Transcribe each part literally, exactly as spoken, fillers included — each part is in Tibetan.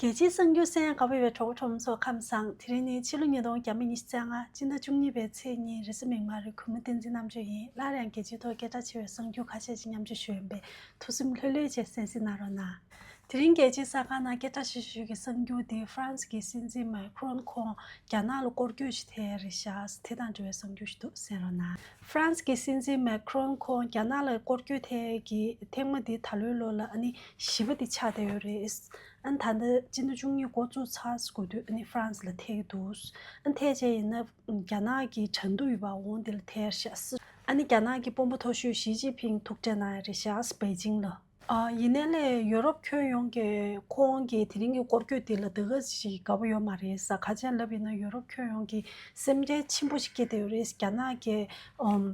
རྒྱལ་སྤྱིའི་གསར་འགྱུར་གསན་གནང་གནང་བའི་གྲོགས་པོ་གྲོགས་མོ་ཚོ་ཁམས་བཟང་། དེ་རིང་ནི་ཕྱི་ལོ་ཉིས་སྟོང་ཉི་ཤུ་རྩ་ལྔ། སྤྱི་ཟླ་བཅུ་གཉིས་པའི་ཚེས་གཉིས། རེས་གཟའ་མིག་དམར། གུས་མོ་བསྟན་འཛིན་རྣམ་དཔྱོད་ཡིན། སླར་ཡང་རྒྱལ་སྤྱིའི་ཐོག་སྐད་གྲགས་ཆེ་བའི་གསར་འགྱུར་ཁ་ཤས་ཅིག་མཉམ་སྤྱོད་ཞུ་ཡིན་པས། ཐུགས་སེམས་ལྷོད་ལྷོད་བྱས་གསན་གཟིགས་གནང་རོགས་གནང་། དེ་རིང་རྒྱལ་སྤྱིའི་གསར་ཁང་ནང་སྐད་གྲགས་ཆེ་ཤོས་ཀྱི་གསར་འགྱུར་དེ་ཧྥ་རན་སི་གི་སྲིད་འཛིན་མེ་ཁི་རོན་ཁོང་རྒྱ་ནག་ལ་སྐོར་སྐྱོད་ཅིག་ཐེབས་རེད་ཤག་དེ་དང་འབྲེལ་བའི་གསར་འགྱུར་ཞིག་འདུག་གསན་རོགས་གནང་། ཧྥ་རན་སི་གི་སྲིད་འཛིན་མེ་ཁི་རོན་ཁོང་རྒྱ་ནག་ལ་སྐོར་སྐྱོད་ཐེབས་ཀྱི་ཐེངས་མ་འདི་ད་ལོའི་ལོ་ལ་ཨ་ནི་བཞི་པ་འདི་ཆགས་བསྡད་ཡོད་རེད། ཨ་ནི་ད་ལྟ་སྤྱི་ཟླ་བཅུ་གཉིས་འགོ་བཙུགས་ཚར་དགོས་དུས་ཨ་ནི་ཧྥ་རན་སི་ལ་ཐེབས་ཀྱི་འདུག་ཨ་ནི་ཐེབས་བྱས་ཡིན་ན་རྒྱ་ནག་གི་ཁྲ་འདུ་ཡོད་པ་འོ་འདི་ལ་ཐེབས་ཤག་ཨ་ནི་རྒྱ་ནག་གི་དཔོན་པོ་མཐོ་ཤོས་ཞི་ཅིན་ཕིང་ཐུག་འཕྲད་གནང་ཡ་རེད་ཤག་པེ་ཅིང་ལ། ཨ། ཡིན་ནའི་ལས་ཡོ་རོབ་ཁྱོན་ཡོངས་ཀྱི་ཁོང་གི་དེ་རིང་གི་སྐོར་སྐྱོད་དེ་ལ་དེ་ག་ཞིག་དགའ་པོ་ཡོད་མ་རེད་ཟེར། ག་ཅི་ལབ་ཡིན་ན་ཡོ་རོབ་ཁྱོན་ཡོངས་ཀྱི་སེམས་ཁྲལ་ཆེན་པོ་ཞིག་སྐྱེས་བསྡད་ཡོད་རེད། རྒྱ་ནག་གི་ཨམ།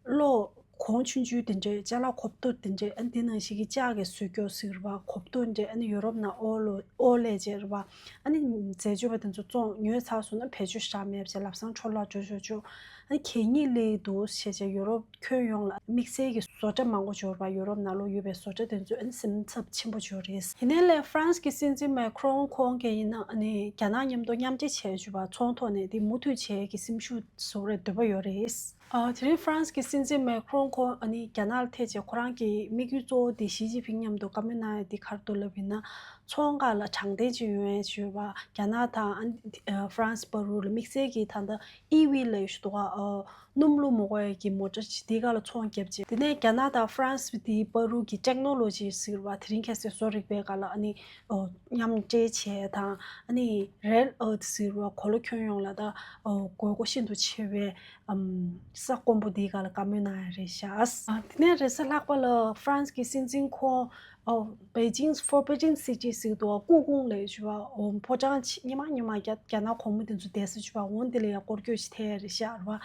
གློག་གོང་ཆུང་ཆུང་དེ་འདྲས། ཅ་ལག་གོབ་ཏོ་དེ་འདྲས། ཨ་ནི་དེ་ནང་བཞིན་གྱི་ལྕགས་ཀྱི་བཟོ་སྐྱོར་ཟེར་བ། གོབ་ཏོ་འདྲས། ཨ་ནི་ཡོ་རོབ་ནང་ཨོ་ལོ་ཨོ་ལས་བྱས་རེད་བ། ཨ་ནི་འཛད་སྤྱོད་པ་དེ་ཚོ་བཙོང་ཉོས་ཚར་སོང་ན་བེད་སྤྱོད་བཞག་མེད་བྱས་ལམ་སང་འཕྲོ་བརླག་འགྲོ་ཆོག་ཆོག་ཨ་ནི་གད་སྙིགས་སླེབས་འདུག་བྱས་བྱས་ཡོ་རོབ་ཁྱོན་ཡོངས་ལ་དམིགས་བསལ་གྱི་བཟོ་གྲྭ་མང་པོ་འབྱོར་བ། ཡོ་རོབ་ནང་ལོགས་ཡོད་པའི་བཟོ་གྲྭ་དེ་ཚོ་ཨ་ནི་སེམས་འཚབ་ཆེན་པོ་འབྱོར་རེད། ཡིན་ནའི་ལས་ཧྥ་རན་སི་གི་སྲིད་འཛིན་མེ་ཁི་རོན་ཁོང་གིས་ཡིན་ན་ཨ་ནི་རྒྱ་ནག་མཉམ་དུ་མཉམ་འབྲེལ་བྱས་བྱུང་བ། ཚོང་ཐོག་ནས་དེ་མུ་མཐུད་བྱེད་ཀྱི་སེམས་ཤུགས་བཟོ་རེ་འདོད་པ་ཡོད་རེད། ཨ། དེ་རིང་ཧྥ་རན་སི་གི་སྲིད་འཛིན་མེ་ཁི་རོན་ཁོང་ཨ་ནི་རྒྱ་ནག་ལ་ཐེབས་བྱས་ཁོ་རང་གི་དམིགས་ཡུལ་གཙོ་བོ་དེ་ཞི་ཅིན་ཕིང་མཉམ་དུ་བཀའ་མོལ་གནང་ཡ་དེ་ག་རེ་འདུག་ལབ་ཡིན་ན། ཚོང་ཁང་ལ་དྲང་བདེན་ཅིག་ཡོང་ཡ་ཞུས་པ། རྒྱ་ནག་དང་ཨ་ནི་ཧྥ་རན་སི་བར་དུ་ལ་དམིགས་བསལ་གྱི་ད་ལྟ་ཨི་ཝི་ལབ་ཡ་ཞིག་འདུག་ག་ཨ། སྣུམ་བླུགས་མི་དགོས་ཡ་གི་མོ་ཊ་ཅིག་དེའི་སྒང་ལ་ཚོང་བརྒྱབ་བྱས། དེ་ནས་རྒྱ་ནག་དང་ཧྥ་རན་སི་དེའི་བར་དུ་གི་ཊེག་ནོ་ལོ་ཇི་ཟེར་བ་དེ་རིང་ཁ་སང་བཟོ་རིག་པའི་སྒང་ལ་ཨ་ནི་ཨོ། མཉམ་འབྲེལ་བྱས་དང་། ཨ་ནི་རེར་ཨར་ཐི་ཟེར་བ་གོ་ལ་ཁྱོན་ཡོངས་ལ་ད་ཨོ། དགོས་མཁོ་ཤིན་ཏུ་ཆེ་བའི་ཨམ། ས་དཀོན་པོ་དེའི་སྒང་ལ་བཀའ་མོལ་གནང་ཡ་རེད་ཤག་ཨ། དེ་ནས་རེས་གཟའ་ལྷག་པ་ལ་ཧྥ་རན་སི་གི་སྲིད་འཛིན་ཁོང་ཨོ། Beijing's Forbidden City ཟེར་འདུག་ག་སྐུ་ཁུངས་ལབ་ཡ་ཞུ་བ། ཨོ། ཕོ་བྲང་ཆེ་ཉི་མ་ཉི་མ་རྒྱ་རྒྱ་ནག་གོང་མ་དེ་ཚོ་བསྡད་ས་ཞུ་བ། འོ་དེ་ལ་ཡ་སྐོར་སྐྱོད་ཅིག་ཐེབས་ཡ་རེད་ཤག་རེད་བ།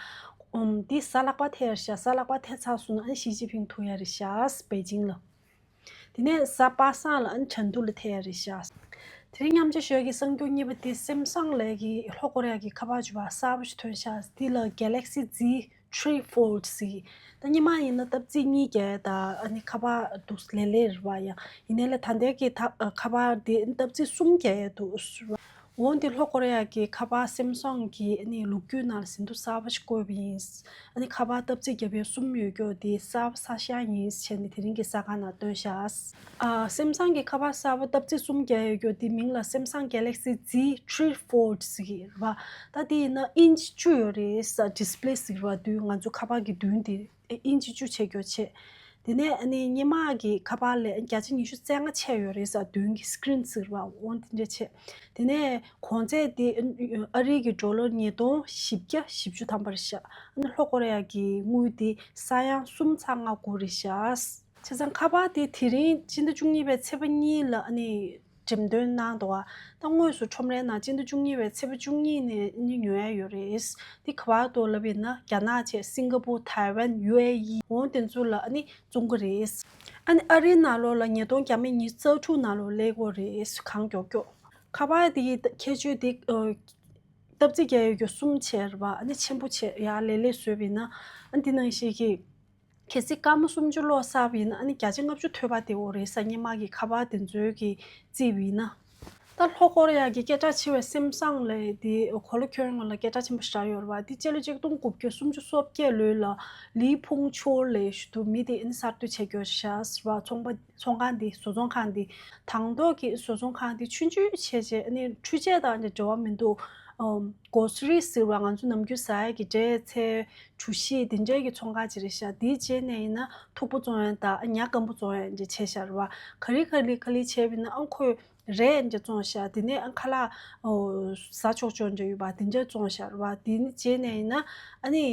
ཨོམ། འདི་གཟའ་ལྷག་པ་ཐེབས་ཡ་རེད་ཤག་གཟའ་ལྷག་པ་ཐེབས་ཚར་སོང་ན་ཨ་ནི་ཞི་ཅིན་ཕིང་ཐུག་ཡ་རེད་ཤག་པེ་ཅིང་ལ། དེ་ནས་གཟའ་པ་སངས་ལ་ཨ་ནི་ཁྲ་འདུ་ལ་ཐེབས་ཡ་རེད་ཤག་དེ་རིང་མཉམ་སྤྱོད་ཞུ་ཡ་གི་གསར་འགྱུར་གཉིས་པ་དེ་སེམ་སང་ལབ་ཡ་གི་ལྷོ་ཀོ་རི་ཡ་གི་ཁ་པར་ཞུ་བ་གསར་པ་ཞིག་ཐོན་ཤག་འདི་ལ་Galaxy Z three Fold ཟེར། ད་སྔོན་མ་ཡིན་ན་སྟབས་རྩེ་གཉིས་རྒྱག་ཡ་ད་ཨ་ནི་ཁ་པར་འདུག་ལེ་ལེ་རེད་བ་ཡ། ཡིན་ནའི་ལས་ད་ལྟའི་གི་ད་ཁ་པར་དེ་སྟབས་རྩེ་གསུམ་རྒྱག་ཡ་འདུག་འོ་འདི་ལྷོ་ཀོ་རི་ཡ་གི་ཁ་པར་སེམ་སང་གི་ཨ་ནི་ལོ་རྒྱུས་ནང་ལ་ཟིན་ཐོ་གསར་པ་ཞིག་བཀོད་པ་ཡིན། ཨ་ནི་ཁ་པར་སྟབས་རྩེ་རྒྱབ་ཡ་གསུམ་ཡོད་རྒྱུ་དེ་གསར་པ་གསར་ཤོས་ཡིན་ཟེར་ནས་དེ་རིང་གི་གསར་ཁང་ནང་བཏོན་ཤག་ཨ། སེམ་སང་གི་ཁ་པར་གསར་པ་སྟབས་རྩེ་གསུམ་རྒྱག་ཡོད་རྒྱུ་དེ་མིང་ལ་སེམ་སང་Galaxy Z three Fold ཟེར་གྱི་རེད་བ། ད་དེ་ཡིན་ན་ཨིན་ཅི་བཅུ་ཡོད་རེད་ས། ཌིས་པ་ལེ་ཟེར་བ་དུས་ང་ཚོ་ཁ་པར་གྱི་མདུན་དེ་ཨིན་ཅི་བཅུ་ཆེ་རྒྱུ་ཆེ། དེ་ནས་ཨ་ནི་སྔོན་མ་གི་ཁ་པར་ལས་བརྒྱ་ཆ་ཉི་ཤུ་རྩ་ལྔ་ཆེ་ཡོད་རེད་ས། མདུན་གྱི་སི་ཀི་རིན་ཟེར་བ་འོ་དེ་འདྲ་ཆེ། དེ་ནས་གོང་ཚད་དེ་ཨ་རིའི་གི་ཌོ་ལར་ཉིས་སྟོང་བཞི་བརྒྱ་བཞི་བཅུ་ཐམ་པ་རེད་ཤག་ཨ་ནི་ལྷོ་ཀོ་རི་ཡ་གི་དངུལ་དེ་ས་ཡ་གསུམ་ཚེག་ལྔ་དགུ་རེད་ཤག་བྱས་ཙང་ཁ་པར་དེ་དེ་རིང་སྤྱི་ཟླ་བཅུ་གཉིས་པའི་ཚེས་པ་གཉིས་ལ་ཨ་ནི་འགྲེམས་སྟོན་གནང་འདུག་ག་ད་དངོས་སུ་ཁྲོམ་རའི་ནང་སྤྱི་ཟླ་བཅུ་གཉིས་པའི་ཚེས་པ་བཅུ་གཉིས་ནས་ཨ་ནི་ཉོ་ཡ་ཡོད་རེད། དེ་ག་བར་དུ་ལབ་ཡིན་ན་རྒྱ་ནག་བྱས་སིང་ག་པུར། ཐའེ་ཝན། ཡུ་ཨེ་ཨི་འོ་དེ་ཚོ་ལ་ཨ་ནི་བཙོང་གི་རེད། ཨ་ནི་ཨ་རིའི་ནང་ལོགས་ལ་ཉིས་སྟོང་བརྒྱ་མེད་ཉི་ཤུ་རྩ་དྲུག་ནང་ལོགས་སླེབས་ཀྱི་ཡོད་རེད། གང་མགྱོགས་མགྱོགས། ཁ་པར་དེའི་ཁྱད་ཆོས་དེ་ཨ། སྟབས་རྩེ་རྒྱག་ཡ་གི་གསུམ་བྱས་རེད་བ། ཨ་ནི་ཆེན་པོ་བྱས་ཡར་ལེ་ལེ་བཟོས་པ་ཡིན་ན་ཨ་ནི་དེ་ནང་བཞིན་གྱི། གལ་སྲིད་སྐར་མ་སུམ་ཅུ་ཀློག་ཚར་བ་ཡིན་ན་ཨ་ནི་བརྒྱ་ཆ་ལྔ་བཅུ་ཐོལ་པ་བསྡད་ཡོད་རེད་ས། སྔོན་མ་གི་ཁ་པར་དེ་ཚོའི་གི་རྩིས་པ་ཡིན་ན། ད་ལྷོ་ཀོ་རི་ཡ་གི་སྐད་གྲགས་ཆེ་བའི་སེམ་སང་ལབ་དེ་གོ་ལ་ཁྱོན་ཡོངས་ལ་སྐད་གྲགས་ཆེན་པོ་ཞེ་དྲག་ཡོད་རེད་བ། དེ་སྤྱི་ལོ་ཆིག་སྟོང་དགུ་བརྒྱ་སུམ་ཅུ་སོ་བརྒྱད་ལོའི་ལ་ལི་ཕུང་ཆོལ་ལབ་ཞིག་འདུག་མི་དེ་ཨ་ནི་གསར་གཏོད་བྱས་ཀྱི་ཡོད་ཤག་ཟེར་བ། ཚོང་པ་ཚོང་ཁང་དེ་བཟོ་ཚོང་ཁང་དེ་དང་ཐོག་གི་བཟོ་ཚོང་ཁང་དེ་ཆུང་ཆུང་བྱས་བྱས་ཨ་ནི་འཕྲུལ་ཆས་དང་འབྲེལ་བ་མི་འདུག་ཨམ། གོ་སི་རི་ཟེར་བ་ང་ཚོ་ནམ་རྒྱུན་ཟ་ཡ་གི་འབྲས་ཚལ། གྲོ་ཞིབ་དེ་འདྲའི་གི་ཚོང་ཁང་ཅིག་རེད་ཤག་དེའི་རྗེས་ནས་ཡིན་ན་ཐུག་པ་བཙོང་ཡ་དང་ཉ་སྐམ་པོ་བཙོང་ཡ་འདྲ་བྱས་ཤག་རེད་བ། ག་རེ་ག་རེ་ག་རེ་བྱས་པ་ཡིན་ན་ཨང་ཁོས་རས་འདྲ་བཙོང་ཤག་དེ་ནས་ཨང་ཁ་ལག་ཨོ་ཟ་ཆོག་ཆོག་འདྲ་ཡོད་པ་དེ་འདྲ་བཙོང་ཤག་རེད་བ། དེའི་རྗེས་ནས་ཡིན་ན་ཨ་ནི་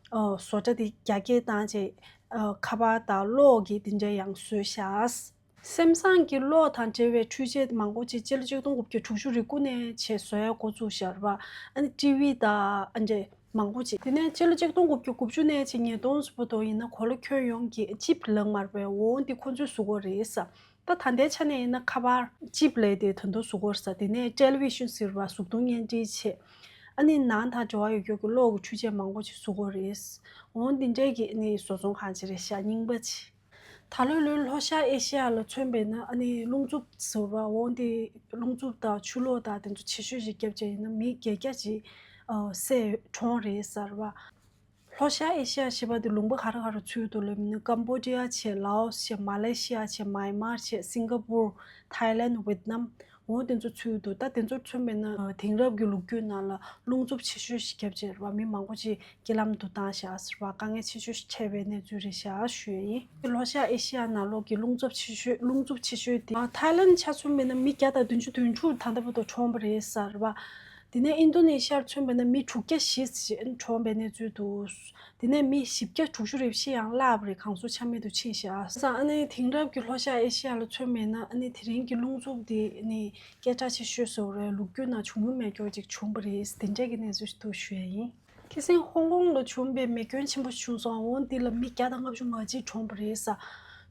ཨོ་བཟོ་གྲྭ་དེ་རྒྱ་སྐྱེད་བཏང་བྱས་ཨོ་ཁ་པར་དང་གློག་གི་དེ་འདྲ་ཡང་བཟོས་ཤག་སེམ་སང་གི་གློག་དང་འབྲེལ་བའི་འཕྲུལ་ཆས་མང་པོ་ཅིག་སྤྱི་ལོ་ཆིག་སྟོང་དགུ་བརྒྱ་དྲུག་ཅུ་རེ་དགུ་ནས་བྱས་བཟོ་ཡ་འགོ་བཙུགས་ཤག་རེད་བ། ཨ་ནི་ཊི་ཝི་དང་ཨ་འདྲས་མང་པོ་ཅིག་དེ་ནས་སྤྱི་ལོ་ཆིག་སྟོང་དགུ་བརྒྱ་དགུ་བཅུ་ནས་བྱས་ཉིས་སྟོང་བར་དུ་ཡིན་ན་གོ་ལ་ཁྱོན་ཡོངས་ཀྱི་ཅིབ་ལབ་མ་རེད་པས། འོ་འདི་ཁོ་ཚོའི་གཟུགས་པོ་རེད་ས། ད་ད་ལྟའི་ཆ་ནས་ཡིན་ན་ཁ་པར་ཅིབ་ལབ་དེ་ད་དུང་གཟུགས་པོ་རེད་ས། དེ་ནས་ཊེ་ལི་ཝི་ཤན་ཟེར་བ་གཟུགས་མཐོང་བརྙན་འཕྲིན་བྱས། ཨ་ནི་ནང་དང་འབྲེལ་བ་ཡོད་རྒྱུ་གི་གློག་གི་འཕྲུལ་ཆས་མང་པོ་ཅིག་གཟུགས་པོ་རེད། འོ་འདི་འདྲས་ཀྱི་ཨ་ནི་བཟོ་ཚོང་ཁང་ཅིག་རེད་ཤག་རྙིང་པ་ཅིག་ད་ལོའི་ལོའི་ལྷོ་ཤར་ཨེ་ཤེ་ཡ་ལ་མཚོན་པས་ན་ཨ་ནི་རླུང་འཚུབ་ཟེར་བ་འོང་དེ་རླུང་འཚུབ་དང་ཆུ་ལོག་དང་དེ་ཚོ་ཆེ་ཤོས་ཤིག་བརྒྱབ་བྱས་ཡིན་ན་མི་བརྒྱད་བརྒྱ་ཅིག་བསད་གྲོངས་རེད་ཟེར་བ། ལྷོ་ཤར་ཨེ་ཤེ་ཡ་ཞེས་པ་དེ་ལུང་པ་ག་རེ་ག་རེ་ཚུད་འདུག་ལབ་ན་ཀམ་བོ་ཌི་ཡ་བྱས། ལའོ་སི་བྱས། མ་ལེ་ཤི་ཡ་བྱས། མཱ་ཡན་མར་བྱས། སིང་ག་པུར། ཐའི་ལེན། ཝེད་ནམ། འོ་དེ་ཚོ་ཚུད་འདུག་ད་དེ་ཚོར་མཚོན་པས་ན་དེང་རབས་ཀྱི་ལོ་རྒྱུས་ནང་ལ་རླུང་འཚུབ་ཆེ་ཤོས་ཤིག་བརྒྱབ་བྱས་རེད་བ། མི་མང་པོ་ཅིག་རྐྱེན་ལམ་དུ་བཏང་བཞག་ཟེར་བ། དཀའ་ངལ་ཆེ་ཤོས་ཤིག་འཕྲད་པའི་གནས་ཚུལ་རེད་བཞག་ཞུ་ཡ་ཡིན། ལྷོ་ཤར་ཨེ་ཤེ་ཡ་ནང་ལོགས་ཀྱི་རླུང་འཚུབ་ཆེ་ཤོས་རླུང་འཚུབ་ཆེ་ཤོས་དེ་ཐའི་ལེན་ཆ་མཚོན་པས་ན་མི་བརྒྱ་དང་བདུན་ཅུ་དོན་དྲུག་ད་ལྟ་བར་དུ་གྲོངས་པ་རེད་ཟེར་བ། དེ་ནས་ཨིན་རྡུ་ནེ་ཤི་ཡར་མཚོན་པས་ན་མི་དྲུག་བརྒྱ་བཞི་ཙམ་གྲོངས་པའི་གནས་ཚུལ་འདུག་དེ་ནས་མི་བཞི་བརྒྱ་དྲུག་ཅུ་རེ་བཞི་ཡང་བརླགས་པ་རེད། གང་སོ་ཆ་མེད་དུ་ཕྱིན་བཞག་ཨ་ནི་དེང་རབས་ཀྱི་ལྷོ་ཤར་ཨེ་ཤེ་ཡ་ལ་མཚོན་པས་ན་ཨ་ནི་དེ་རིང་གི་རླུང་འཚུབ་དེ་ནི་སྐད་གྲགས་ཆེ་ཤོས་བཟོ་རེད། ལོ་རྒྱུས་ནང་བྱུང་མྱོང་མེད་མཁན་ཅིག་བྱུང་བ་རེད། དེ་འདྲས་ཀྱི་གནས་ཚུལ་ཞིག་འདུག་ཞུ་ཡ་ཡིན། ཁ་སང་ཧོང་ཀོང་ལ་བྱུང་བའི་མེ་སྐྱོན་ཆེན་པོ་བྱུང་སོང་། འོ་འདི་ལ་མི་བརྒྱ་དང་ལྔ་བཅུ་ང་གཅིག་གྲོངས་པ་རེད་ས།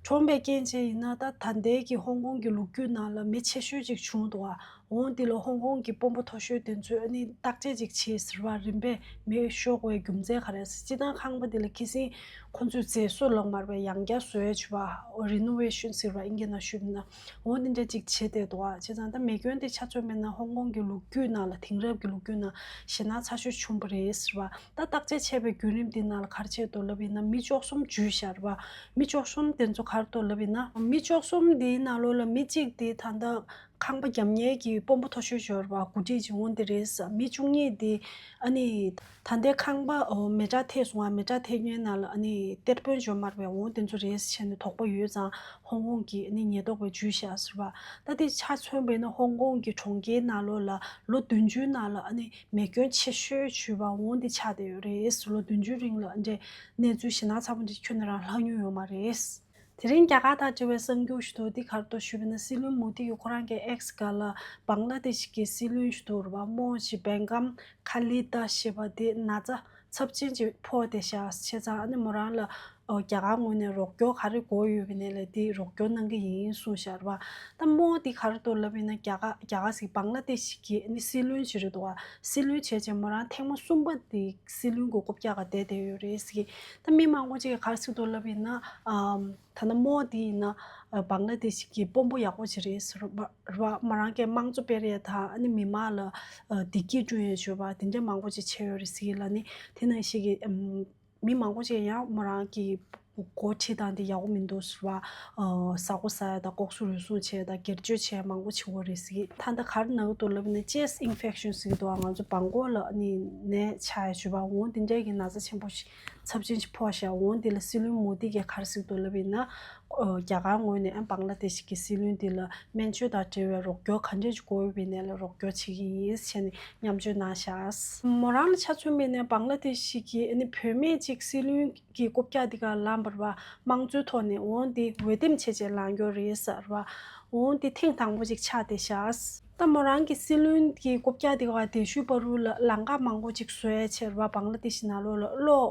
གྲོངས་པའི་རྐྱེན་བྱས་ཡིན་ན་ད་ད་ལྟའི་གི་ཧོང་ཀོང་གི་ལོ་རྒྱུས་ནང་ལ་མེ་ཆེ་ཤོས་ཅིག་བྱུང་འདུག་ཨ། འོ་འདི་ལ་ཧོང་ཀོང་གི་དཔོན་པོ་མཐོ་ཤོས་དེ་ཚོས་ཨ་ནི་བརྟག་དཔྱད་ཅིག་བྱས་ཟེར་བ། རིམ་པས་མེ་ཤོར་དགོས་རྒྱུ་མཚན་ག་རེ་ཟེར། སྤྱིར་བཏང་ཁང་པ་འདི་ལ་ཁ་སང་ཁོ་ཚོས་མཛེས་བཟོ་ལབ་མ་རེད་པས། ཡང་བསྐྱར་བཟོ་ཡས་བྱས་པ། རི་ནོ་ཝེ་ཤོན་ཟེར་བ་ཨིན་སྐད་ནང་ཞུས་པ་ན། འོ་འདི་འདྲ་ཅིག་བྱས་བསྡད་འདུག་ཨ། བྱས་ཙང་ད་མེ་སྐྱོན་དེ་ཆ་མཚོན་པས་ན་ཧོང་ཀོང་གི་ལོ་རྒྱུས་ནང་ལ་དེང་རབས་ཀྱི་ལོ་རྒྱུས་ནང་ཞེད་སྣང་ཚ་ཤོས་བྱུང་བ་རེད་ཟེར་བ། ད་བརྟག་དཔྱད་བྱས་པའི་བརྒྱུད་རིམ་འདི་ནང་ལ་ག་རེ་བྱས་འདུག་ལབ་ཡིན་ན་མི་བཅུ་གསུམ་འཇུས་བཞག་རེད་བ། མི་བཅུ་གསུམ་དེ་ཚོ་ག་རེ་འདུག་ལབ་ཡིན་ན་མི་བཅུ་གསུམ་འདིའི་ནང་ལོགས་ལ་མི་གཅིག་དེ་ད་ལྟ་ཁང་པ་རྒྱབ་གཉེར་གྱི་དཔོན་པོ་མཐོ་ཤོས་ཤོར་བ་འགོ་ཁྲིད་ཅིག་འོང་དེ་རེད་ཟེར། མི་བཅུ་གཉིས་དེ་ཨ་ནི་ད་ལྟའི་ཁང་པ་འོ་མེ་དྲག་ཐེབས་སོང་བ། མེ་དྲག་ཐེབས་མཁན་ནང་ལ་ཨ་ནི་གཏེར་དཔོན་འཇོན་མར་བའི་འོང་དེ་ཚོ་རེད་ཟེར་ནས་དོགས་པ་ཡོད་ཙང་ཧོང་ཀོང་གི་ཨ་ནི་ཉེན་རྟོག་པས་འཇུས་བཞག་ཟེར་བ། ད་དེ་ཆ་མཚོན་པས་ན་ཧོང་ཀོང་གི་གྲོང་ཁྱེར་ནང་ལོགས་ལ་ལོ་བདུན་ཅུའི་ནང་ལ་ཨ་ནི་མེ་སྐྱོན་ཆེ་ཤོས་བྱུས་པ་འོང་དེ་ཆགས་བསྡད་ཡོད་རེད། ལོ་བདུན་ཅུའི་རིང་ལ་འདྲེ་གནས་ཚུལ་ཞེད་སྣང་ཚ་པོ་འདི་ཁྱོན་ནས་རང་ལྷག་མྱོང་ཡོད་མ་རེད། དེ་རིང་རྒྱ་གར་དང་འབྲེལ་བའི་གསར་འགྱུར་ཞིག་འདུག་འདི་ག་རེ་འདུག་ཞུས་པ་ན་སྲིད་བློན་མོ་དི་གིས་ཁོ་རང་གི་ཨེགས་སྒང་ལ་བང་ལ་དེ་ཤི་གི་སྲིད་བློན་ཞིག་འདུག་རེད་བ། མོ་ཞི་བེང་གམ་ཁ་ལི་ཏ་ཞེས་པ་དེ་ན་ཚ་ཚབས་ཆེན་ཅིག་ཕོག་བསྡད་ཤག་བྱས་ཙང་ཨ་ནི་མོ་རང་ལ་ཨོ་རྒྱ་གར་ངོས་ནས་རོགས་སྐྱོར་ག་རེ་དགོས་ཡོད་པ་ཡིན་ནའི་ལས་དེ་རོགས་སྐྱོར་གནང་གི་ཡིན་གསུངས་ཤག་རེད་བ། ད་མོ་དེ་ག་རེ་འདུག་ལབ་ཡིན་ན་རྒྱ་གར་རྒྱ་གར་ཟིག་བང་ལ་དེ་ཤི་གི་ཨ་ནི་སྲིད་བློན་ཞིག་རེད་འདུག་བ། སྲིད་བློན་བྱས་རྗེས་མོ་རང་ཐེངས་མ་གསུམ་པ་དེ་སྲིད་བློན་གྱི་རྐུབ་བཀྱག་ག་བསྡད་བསྡད་ཡོད་རེད་ཟེར་གི། ད་མི་མང་པོ་ཅིག་གིས་ག་རེ་ཟེར་འདུག་ལབ་ཡིན་ན་ཨམ། ད་ནི་མོ་དེ་ཡིན་ན་ཨ་བང་ལ་དེ་ཤི་གི་དཔོན་པོ་ཡག་པོ་ཅིག་རེད་ཟེར་བ་རེད་བ། མོ་རང་གིས་དམངས་གཙོ་སྤེལ་ཡས་དང་ཨ་ནི་མི་མང་ལ་ཨ་བདེ་སྐྱིད་བསྐྲུན་ཡས་བྱས་པ་དེ་འདྲ་མང་པོ་ཅིག་བྱས་ཡོད་རེད་ཟེར་གི་ལ་ནི། དེ་ནང་བཞིན་གི་ཨམ། མི་མང་པོ་ཅིག་ཡང་མོ་རང་གི་འགོ་ཁྲིད་སྟངས་དེ་ཡག་པོ་མི་འདུག་ཟེར་བ། ཨ་ཟ་ཁུ་ཟ་ཡ་དང་ལྐོག་ཟ་རུལ་སུངས་བྱས་དང་སྒེར་གཅོད་བྱས་མང་པོ་བྱེད་ཀྱི་ཡོད་རེད་ཟེར་གི། ད་ལྟ་ག་རེ་ན་གི་འདུག་ལབ་ན་ཅེས་ཨིན་ཕེག་ཤོན་ཟེར་གི་འདུག་ང་ཚོ་བྲང་ཁོག་ལ་ནི་ནད་ཆགས་ཡ་བྱས་པ་འོང་དེ་འདྲས་ཀྱི་ན་ཚ་ཆེན་པོ་ཞིག་ཚབས་ཆེན་ཞིག་ཕོག་ཤག་འོང་དེ་ལ་སྲིད་བློན་མོ་དི་གིས་ག་རེ་ཟེར་གི་འདུག་ལབ་ཡིན་ན། ཨོ་རྒྱ་གར་ངོས་ནས་ཨ་བང་ལ་དེ་ཤི་གི་སྲིད་བློན་དེ་ལ་སྨན་བཅོས་དང་འབྲེལ་བའི་རོགས་སྐྱོར་ག་འདྲས་ཅིག་དགོས་ཡོད་པ་ཡིན་ནའི་ལ་རོགས་སྐྱོར་བྱེད་ཀྱི་ཡིན་ཟེར་ནས་མཉམ་སྤྱོད་གནང་ཤག་མོ་རང་ལ་ཆ་མཚོན་པ་ཡིན་ན་བང་ལ་དེ་ཤི་གི་ཨ་ནི་བུད་མེད་ཅིག་སྲིད་བློན་གྱི་རྐུབ་བཀྱག་དེ་ག་ལངས་པ་རེད་བ། དམངས་གཙོའི་ཐོག་ནས་འོང་དེ་འོས་འདེམས་བྱས་བྱས་ལངས་ཡོད་རེད་ཟེར་བ། འོང་དེ་ཐེངས་དང་པོ་ཅིག་ཆགས་བསྡད་ཤག་ད་མོ་རང་གི་སྲིད་བློན་གྱི་རྐུབ་བཀྱག་དེ་ག་དེ་ཤུལ་བར་དུ་ལ་ལམ་ཁ་མང་པོ་ཅིག་བཟོ་ཡ་བྱས་རེད་བ། བང་ལ་དེ་ཤི་ནང་ལོགས་ལ་གློག་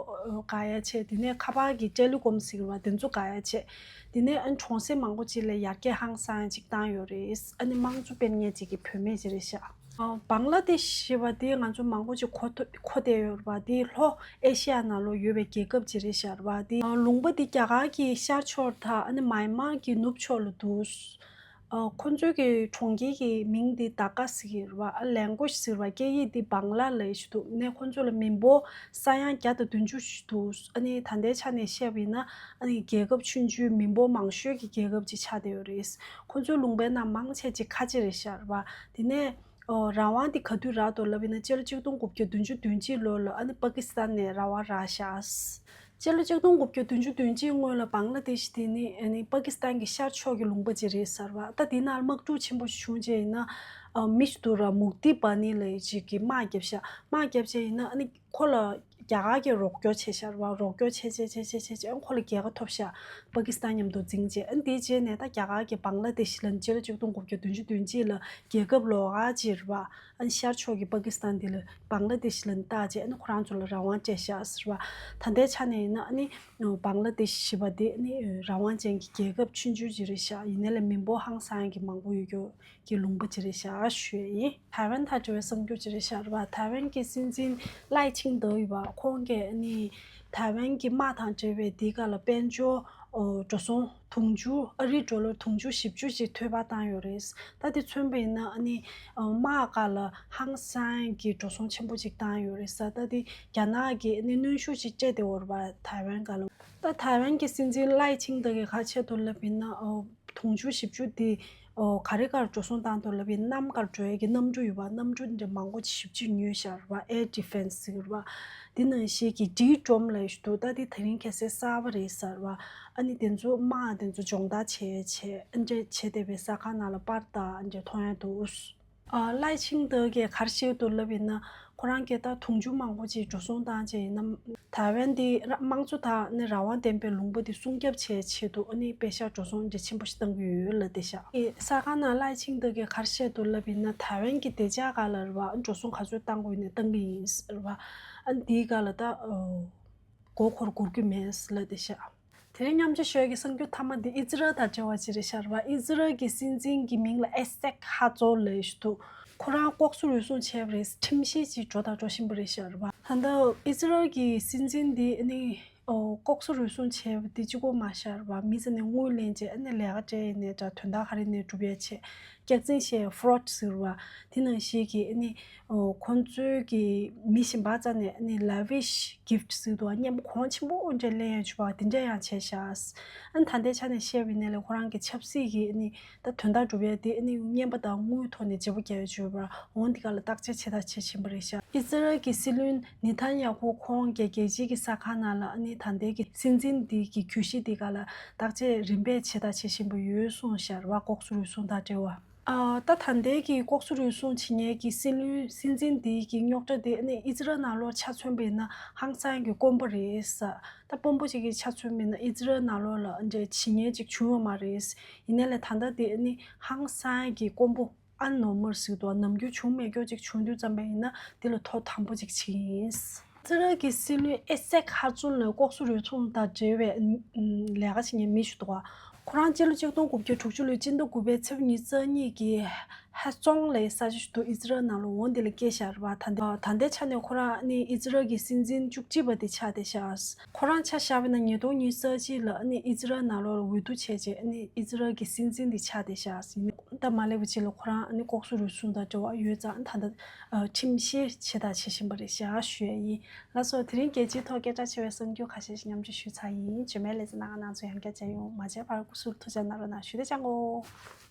འགག་ཡ་བྱས། དེ་ནས་ཁ་པར་གྱི་ཊེ་ལི་ཀོམ་ཟེར་བ་དེ་ཚོ་འགག་ཡ་བྱས། དེ་ནས་ཨ་ནི་གྲོང་གསེབ་མང་པོ་ཅིག་ལ་ཡར་རྒྱས་ཧང་སང་ཅིག་བཏང་ཡོད་རེད། ཨ་ནི་དམངས་གཙོ་སྤེལ་མཁན་ཅིག་གི་བུད་མེད་ཅིག་རེད་ཤག་ཨ་བང་ལ་དེ་ཤི་ཞེས་པ་དེ་ང་ཚོ་མང་པོ་ཅིག་གོ་ཐོས་གོ་བསྡད་ཡོད་རེད་བ། དེ་ལྷོ་ཨེ་ཤི་ཡ་ནང་ལོགས་ཡོད་པའི་རྒྱལ་ཁབ་ཅིག་རེད་ཤག་རེད་བ། དེ་ཨ་ལུང་པ་དེ་རྒྱ་གར་གྱི་ཤར་ཕྱོགས་དང་ཨ་ནི་མཱན་མཱར་གྱི་ནུབ་ཕྱོགས་ལ་འདུག་ཨ་ཁོ་ཚོའི་གི་གྲོང་ཁྱེར་གྱི་མིང་དེ་ཌ་ཀ་ཟེར་གི་རེད་བ། ཨ་language ཟེར་བ་སྐད་ཡིག་དེ་བང་ལ་ལབ་ཡས་ཞིག་འདུག་ནས་ཁོ་ཚོ་ལ་མི་འབོར་ས་ཡ་བརྒྱ་དང་བདུན་ཅུ་ཞིག་འདུག་ཨ་ནི་ད་ལྟའི་ཆ་ནས་བཤད་པ་ཡིན་ན་ཨ་ནི་རྒྱལ་ཁབ་ཆུང་ཆུང་མི་འབོར་མང་ཤོས་ཀྱི་རྒྱལ་ཁབ་ཅིག་ཆགས་བསྡད་ཡོད་རེད། ཁོ་ཚོའི་ལུང་པའི་ནང་མང་ཆེ་ཅིག་ཁ་ཆེ་རེད་ཤག་རེད་བ། དེ་ནས་ཨོ་རང་དབང་དེ་ག་དུས་རག་འདུག་ལབ་ཡིན་ན་སྤྱི་ལོ་ཆིག་སྟོང་དགུ་བརྒྱ་བདུན་ཅུ་དོན་གཅིག་ལོ་ལ་ཨ་ནི་པ་ཀི་སི་ཐན་ནས་རང་དབང་རག་ཤག་སྤྱི་ལོ་ཆིག་སྟོང་དགུ་བརྒྱ་བདུན་ཅུ་དོན་གཅིག་སྔོན་ལ་བང་ལ་དེ་ཤི་དེ་ནི་ཨ་ནི་པ་ཀི་སི་ཐན་གྱི་ཤར་ཕྱོགས་ཀྱི་ལུང་པ་ཅིག་རེད་ཟེར་བ། ད་དེ་ནང་དམག་འཁྲུག་ཆེན་པོ་ཞིག་བྱུང་རྗེས་ཡིན་ན་ཨ་མི་ཞིག་འདུག་ར་མུག་ཏི་བ་ནི་ལབ་ཡས་ཅིག་གིས་དམག་བརྒྱབ་ཤག་དམག་བརྒྱབ་རྗེས་ཡིན་ན་ཨ་ནི་ཁོ་ལ་རྒྱ་གར་གྱིས་རོགས་སྐྱོར་བྱས་ཤག་ར་བ། རོགས་སྐྱོར་བྱས་བྱས་བྱས་བྱས་བྱས་ཨ་ཁོ་ལ་རྒྱལ་ཁ་ཐོབ་ཤག་པ་ཀི་སི་ཐན་མཉམ་དུ་འཛིང་རྗེས་ཨ་ནི་དེའི་རྗེས་ནས་ད་རྒྱ་གར་གྱིས་བང་ལ་དེ་ཤི་ལ་ནི་སྤྱི་ལོ་ཆིག་སྟོང་དགུ་བརྒྱ་བདུན་ཅུ་དོན་གཅིག་ལ་རྒྱལ་ཁབ་ལོགས་ཀ་ཅིག་རེད་བ། ཨ་ནི་ཤར་ཕྱོགས་ཀྱི་པ་ཀི་སི་ཐན་དེ་ལ་བང་ལ་དེ་ཤི་ལ་ནི་བཏགས་རྗེས་ཨ་ནི་ཁོ་རང་ཚོ་ལ་རང་དབང་སྤྲད་ཤག་ཟེར་བ། ད་ལྟའི་ཆ་ནས་ཡིན་ན་ཨ་ནི་བང་ལ་དེ་ཤི་ཞེས་པ་དེ་ཨ་ནི་རང་དབང་ཅན་གྱི་རྒྱལ་ཁབ་ཆུང་ཆུང་ཅིག་རེད་ཤག་ཡིན་ནའི་ལས་མི་འབོར་ཧང་སང་ཡ་གི་མང་པོ་ཡོད་རྒྱུ་གི་ལུང་པ་ཅིག་རེད་ཤག་ཞུ་ཡ་ཡིན། ཐའེ་ཝན་དང་འབྲེལ་བའི་གསར་འགྱུར་ཅིག་རེད་ཤག་རེད་བ། ཐའེ་ཝན་གྱི་སྲིད་འཛིན་ལའེ་ཆིང་ཏེ་ཡོད་པ་ཁོང་གིས་ཨ་ནི་ཐའེ་ཝན་གྱི་དམག་དང་འབྲེལ་བའི་དེའི་སྐབས་ལ་དཔལ་འབྱོར་ ཨོ། འགྲོ་སོང་དུང་ཕྱུར་ཨ་རིའི་ཌོ་ལར་དུང་ཕྱུར་བཞི་བཅུ་ཞིག་འཐུས་པ་བཏང་ཡོད་རེད། ད་དེ་མཚོན་པ་ཡིན་ན་ཨ་ནི་ཨོ། དམག་སྒར་ལ་ཧང་སང་གི་འགྲོ་སོང་ཆེན་པོ་ཅིག་བཏང་ཡོད་རེད་ས། ད་དེ་རྒྱ་ནག་གིས་ཨ་ནི་གནོན་ཤུགས་ཅིག་སྤྲད་བསྡད་ཡོད་རེད་པ། ཐའེ་ཝན་སྒར་ལ། ད་ཐའེ་ཝན་གྱི་སྲིད་འཛིན་ལའེ་ཆིང་ཏེ་གིས་ག་ཆེད་དུ་ལབ་ཡིན་ན་ཨོ། དུང་ཕྱུར་བཞི་བཅུ་དེ་ཨོ། ག་རེ་གར་འགྲོ་སོང་བཏང་འདུག་ལབ་པའི་གནམ་གར་འགྲོ་ཡས་ཀྱི་གནམ་གྲུ་ཡོད་པ། གནམ་གྲུ་འདི་འདྲ་མང་པོ་ཞེ་པོ་ཅིག་ཉོས་ཤག་རེད་པ། Air Defense ཟེར་གྱི་རེད་པ། འདི་ནང་བཞིན་གྱི་ཌི་ཌོམ་ལབ་ཡས་ཞིག་འདུག་ད་འདི་དེ་རིང་ཁ་སང་གསར་པ་རེད་ཟེར་བ། ཨ་ནི་དེ་ཚོ་དམག་དེ་ཚོ་སྦྱོང་བརྡར་བྱས་བྱས་ཨ་འདྲ་བྱས་བསྡད་པའི་ས་ཁང་ནང་ལ་པར་དང་ཨ་འདྲ་མཐོང་ཡ་འདུག་ཨ། ལའེ་ཆིང་ཏེ་གིས་ག་རེ་བཤད་འདུག་ལབ་ཡིན་ན། ཁོ་རང་གིས་ད་དུང་ཕྱུར་མང་པོ་ཅིག་འགྲོ་སོང་བཏང་བྱས་ཡིན་ན། ཐའེ་ཝན་དེ་ར་དམངས་གཙོ་དང་ནི་རང་དབང་ལྡན་པའི་ལུང་པ་དེ་སྲུང་སྐྱོབ་བྱེད་ཆེད་དུ་ཨ་ནི་པེ་ཤག་འགྲོ་སོང་འདྲ་ཆེན་པོ་ཞིག་བཏང་གི་ཡོད་ལབ་བསྡད་ཤག་ཨེ། གསར་ཁང་ནང་ལའེ་ཆིང་ཏེ་གིས་ག་རེ་བཤད་འདུག་ལབ་ཡིན་ན། ཐའེ་ཝན་གྱི་བདེ་འཇགས་སྒང་ལ་རེད་པ། འགྲོ་སོང་ག་ཚོད་བཏང་དགོས་ཡིན་ནའི་བཏང་གི་ཡིན་ཟེར་བ། ཨ་ནི་དེའི་སྒང་ལ་ད་ཨོ། མགོ་འཁོར་འགུལ་གྱི་མེད་ལབ་བསྡད་ཤག་དེ་རིང་མཉམ་སྤྱོད་ཞུ་ཡ་གི་གསར་འགྱུར་མཐའ་མ་འདི་ཨི་ཛི་རལ་དང་འབྲེལ་བ་ཅིག་རེད་ཤག་རེད་པ། ཨི་ཛི་རལ་གྱི་སྲིད་འཛིན་གྱི་མིང་ལ་ཨེ་སེག་ཧར་ཛོག་ལབ་ཡས་ཞིག་འདུག་ཁོ་རང་ལྐོག་ཟ་རུལ་སུངས་བྱས་པ་རེད། ཁྲིམས་གཞི་ཅིག་འགྲོ་དང་འགྲོ་བཞིན་པ་རེད་ཤག་རེད་པ། ད་ལྟ་ཨི་ཛི་རལ་གྱི་སྲིད་འཛིན་འདི་ནི་ཨོ། ལྐོག་ཟ་རུལ་སུངས་བྱས་པ་འདི་གཅིག་པོ་མ་ཤག་རེད་པ། མི་ཚོ་ནས་དངུལ་ལེན་བྱས་ཨ་ནི་ལས་ཀ་སྤྲད་ཡས་ནས་འདྲ་དོན་དག་ག་རེ་ནས་སྒྲུབ་ཡས་བྱས། སྐྱག་རྫུན་བཤད་ཡས་ཕོ་རོཌ་ཟེར་བ། དེ་ནང་བཞིན་གྱི་ཨ་ནི་ཨོ། ཁོང་ཚོའི་གི་མི་གཞན་པ་རྩ་ནས་ཨ་ནི་ལ་ཝིཤ་གིཕཊ་ཟེར་འདུག་པ། སྙན་པོ་གོང་ཆེན་པོ་འདྲ་ལེན་ཡས་བྱས་པ་དེ་འདྲ་ཡང་བྱས་ཤག་ཨ་ནི་ད་ལྟའི་ཆ་ནས་བཤད་པ་ཡིན་ན་ལས་ཁོ་རང་གི་ཆབ་སྲིད་ཀྱི་ཨ་ནི་ད་དོན་དག་སྒྲུབ་ཡས་དེ་ཨ་ནི་རྔན་པ་དང་དངུལ་ཐོག་ནས་བརྗེ་པོ་རྒྱག་ཡས་བྱས་པ། འོ་འདི་ག་ལ་བརྟག་དཔྱད་བྱེད་དང་བྱེད་བཞིན་པ་རེད་ཤག་ཨི་ཛི་རལ་གྱི་སྲིད་བློན་ནེ་ཐན་ཡ་ཧུ་ཁོང་གིས་རྒྱལ་སྤྱིའི་གི་གསར་ཁང་ནང་ལ་ཨ་ནི་ད་ལྟའི་གི་སྲིད་འཛིན་འདི་གི་གྱོད་གཞི་འདི་ག་ལ་བརྟག་དཔྱད་རིམ་པས་བྱེད་དང་བྱེད་བཞིན་པ་ཡོད་གསུངས་ཤག་རེད་པ། ལྐོག་ཟ་རུལ་སུངས་དང་འབྲེལ་བ། ཨ། ད་ད་ལྟའི་གི་ལྐོག་ཟ་རུལ་སུངས་བྱེད་མཁན་གྱི་སྲིད་བློན་སྲིད་འཛིན་འདི་གི་རྙོག་དྲ་འདི་ཨ་ནི་ཨི་ཛི་རལ་ནང་ལོགས་ཆ་མཚོན་པ་ཡིན་ན་ཧང་སང་གི་དཀོན་པོ་རེད་ས། ད་དཔོན་པོ་ཅིག་གི་ཆ་མཚོན་པ་ཡིན་ན་ཨི་ཛི་རལ་ནང་ལོགས་ལ་འདྲ་བྱེད་མཁན་ཅིག་བྱུང་ཡོད་མ་རེད། ཡིན་ནའི་ལས་ད་ལྟ་འདི་ཨ་ནི་ཧང་སང་གི་དཀོན་པོ། ཨ་ནོར་མལ་ཟེར་འདུག་པ། ནམ་རྒྱུན་བྱུང་མེད་སྐྱོ་ཅིག་བྱུང་དུས་ཙམ་པ་ཡིན་ན་འདི་ལ་ཐོ་དམ་པོ་ཅིག་བྱེད་ཀྱི་ཡིན། ཨི་ཛི་རལ་གྱི་སྲིད་བློན་ཨེ་སེག་ཧར་ཛོག་ལབ་ལྐོག་ཟ་རུལ་སུངས་དང་འབྲེལ་བའི་ལས་ཀ་བྱེད་མཁན་མི་ཞིག་འདུག་པ། ཁོ་རང་སྤྱི་ལོ་ཆིག་སྟོང་དགུ་བརྒྱ་དྲུག་ཅུ་ལོའི་སྤྱི་ཟླ་དགུ་པའི་ཚེས་ཉི་ཤུ་རྩ་གཉིས་ཀྱི་ཧེ་ཙོང་ལབ་ས་ཆ་ཞིག་འདུག་ཨི་ཛི་རལ་ནང་ལ། འོ་འདི་ལ་སྐྱེས་ཤག་རེད་པ། ད་ལྟ་ད་ལྟའི་ཆ་ནས་ཁོ་རང་ནི་ཨི་ཛི་རལ་གྱི་སྲིད་འཛིན་བཅུ་གཅིག་པ་དེ་ཆགས་བསྡད་ཤག་ཁོ་རང་ཆ་བཞག་པ་ཡིན་ན་ཉིས་སྟོང་ཉི་ཤུ་རྩ་གཅིག་ལ་ཨ་ནི་ཨི་ཛི་རལ་ནང་ལོགས་ལ་འོས་བསྡུ་བྱས་རྗེས་ཨ་ནི་ཨི་ཛི་རལ་གྱི་སྲིད་འཛིན་དེ་ཆགས་བསྡད་ཤག་ཟིན་ད་མ་སླེབས་པའི་རྗེས་ལ་ཁོ་རང་ཨ་ནི་ལྐོག་ཟ་རུལ་སུངས་དང་འབྲེལ་བ་ཡོད་ཙང་ད་ལྟ་ཁྲིམས་བཤེར་བྱེད་དང་བྱེད་བཞིན་པ་རེད་ཤག་ཞུ་ཡ་ཡིན། ལགས་སོ། དེ་རིང་རྒྱལ་སྤྱིའི་ཐོག་སྐད་གྲགས་ཆེ་བའི་གསར་འགྱུར་ཁ་ཤས་ཤིག་མཉམ་སྤྱོད་ཞུས་ཚར་ཡིན། རྗེས་མའི་ལེ་ཚན་ནང་ང་རང་ཚོ་ཡང་བསྐྱར་མཇལ་ཡོང་། མ་མཇལ་བར་སྐུ་གཟུགས་ཐུགས་ཅག་གནང་རོགས་གནང་། ཞུ་བདེ་ཅག་གོ།